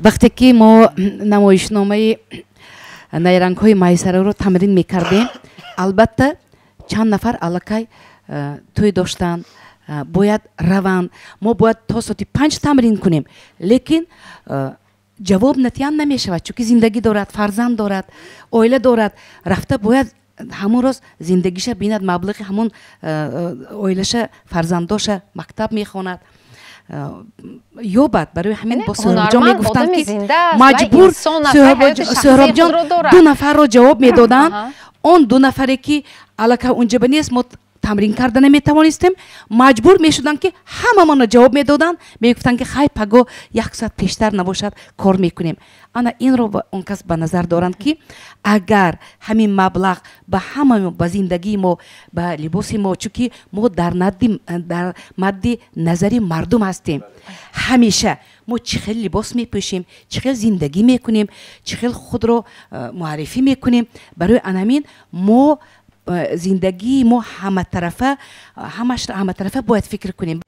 Вақте ки мо намоишномаи Найрангҳои Майсараро тамрин мекардем, албатта, чанд нафар аллакай тӯй доштанд, бояд раванд. Мо бояд то соати 5 тамрин кунем, лекин ҷавоб натиҳан намешавад, чунки зиндагӣ дорад, фарзанд дорад, оила дорад, рафта бояд ҳамон роз зиндагиша бинад, маблағи ҳамон оилаша, фарзандоша мактаб мехонад, ёбад. Барои ҳамин бо Суҳробҷон мегуфтанд, ки маҷбур Суҳробҷон ду нафарро ҷавоб медоданд. Он ду нафаре ки аллакай унҷаба нест, мо тамрин карда наметавонистем, маҷбур мешуданд, ки ҳамамонро ҷавоб медоданд. Мегуфтанд, ки хай, паго як соат пештар набошад, кор мекунем. Ана инро он кас ба назар доранд, ки агар ҳамин маблағ ба ҳама, ба зиндагии мо, ба либоси мо, чунки мо дар мадди назари мардум ҳастем ҳамеша. Мо чӣ хел либос мепӯшем, чӣ хел зиндагӣ мекунем, чӣ хел худро муаррифӣ мекунем. Барои анамин мо зиндагии мо ҳаматарафа, ҳамааш ҳаматарафа бояд фикр кунем.